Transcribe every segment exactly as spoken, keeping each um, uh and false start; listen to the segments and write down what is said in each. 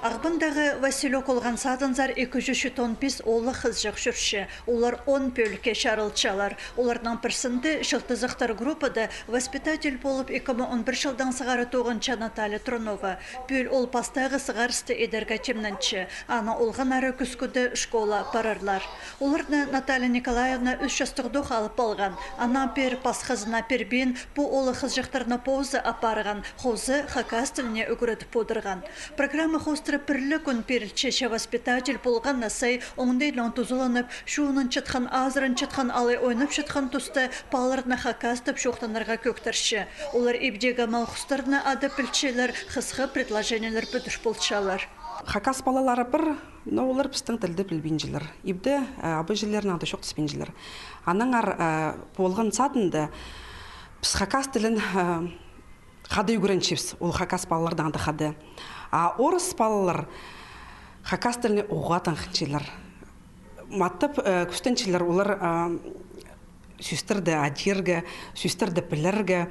Ағбандағы Василек олған садынзар ікі чӱс читон пис оолах хызыҷах чӧрче. Олар он пӧлікке чарылчалар. Оларның пірсінде, «Чылтызахтар» группада, воспитатель полып ікі муң он пір чылдаң сығара тоғынча Наталья Тронова. Пӱӱл ол пастағы сығарысты идерге тимненче. Анаң олғаннары кӱскӱде школа парарлар. Оларны Наталья Николаевна ӱс частығдох алып алған. Анаң пеер пасхазына пирбин, пу оолах хызыҷахтарны позы апарған, хоза хакас тіліне ӱгредіп одырған. Программа хоостыра пір ле кӱн пирілче, че воспитатель полған на сай оңдайнаң тузаланып, чуунынчатхан, азыранчатхан алай ойнапчатхан туста палаларны хакастап чоохтанарға кӧгдерче. Олар ибдегі мал-хустарны адап пілчелер, хысха предложениелер пӱдір полчалар. Хакас палалары пір, но олар пістің тілді пілбинчелер. Ибде, э, абыҷыларынаң даа чоохтаспинчалар. Аннаңар, э, полған садында піс хакас тілін, э, хада ӱгренчебіс, ол хакас палаларнаң даа хада. А орыс палалар хакас тіліне уғаа таңхынчалар. Матап, э, кӱстенчелер олар, э, сӧстерді адирға, сӧстерді пілерге.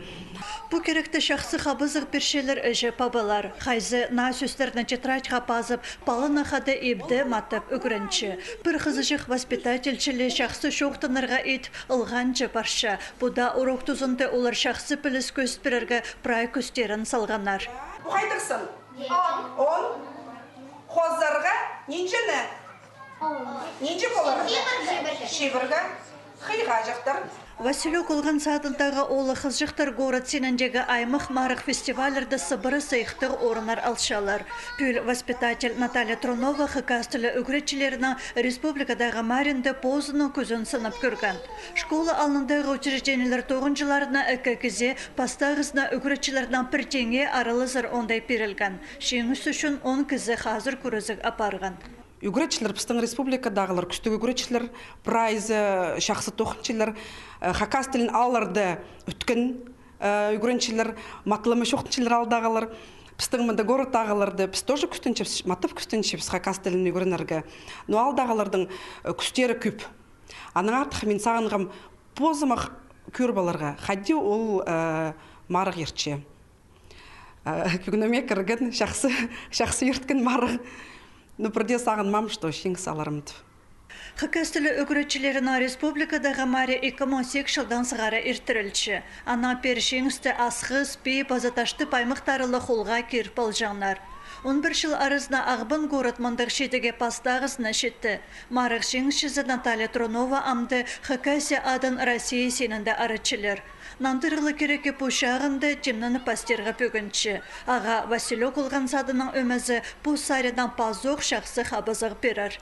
Пу киректі чахсы хабазығ пирчелер іҷе-пабалар. Хайзы наа сӧстерні тетрадьға пазып, паланы хада ибде матап ӱгренче. Пір хызыҷах воспитатель чіли чахсы чоохтанарға ит ылғанҷа парча. Пу даа урок тузында олар чахсы піліс кӧзіт пирерге прай кӱстерін салғаннар. Пу хайдағ сан? Он. Хозарға нинҷені? Нинҷе поларға? Чибіргі. Хыйғаҷахтар. Василек олған садындағы оолах хызыҷахтар город синіндегі аймах марығ фестивальларда сыбыра сыйыхтығ орыннар алчалар. Пӱӱл воспитатель Наталья Тронова хакас тілі ӱгретчілерінің республикадағы маринда позының кӱзін сынап кӧрген. Школа алнындағы учреждениелер тоғынҷыларына ікі кізее, пастағызына ӱгретчілернең пір теңе аралазар оңдай пирілген. Чиңіс ӱчӱн он кізі хазыр кӱрезіг апарған. Ӱгретчілер, пістің республикадағылар кӱстіг ӱгретчілер, прайзы чахсы тоғынчалар, э, хакас тілін аларда ӱткен, э, ӱгренчелер, матап чоохтанчалар аалдағылар. Пістің мында городтағыларды піс тоже кӱстенчебіс, матап кӱстенчебіс хакас тілін ӱгренерге. Но аалдағылардың, э, кӱстері кӧп. Анаң артых мин сағынғам позымах кӧріп аларға, хайди ол, э, марығ иртче. Э, кӧңніме кірген, чахсы, чахсы ирткен марығ. Ну, пірдее сағынмаам, что чиңіс аларым тіп. Хакас тілі ӱгретчілерінің республикадағы марии ікі муң сигіс чылдаң сығара иртірілче. Анаң пеер чиңісті Асхыс, Пии паза Таштып аймахтары ла холға киріп алҷаңнар. Он пір чыл аразына Ағбан город мындағ чидігге пастағызына читті. Марығ чиңісчізі Наталья Тронова амды Хакасия адын Россия синінде аратчалар. Нандырығ ла кирекке, пу чағында тимненіп пастирға пӧгінче. Ағаа Василек олған садының ӧмезі пу саринаң пазох чахсы хабазығ пирер.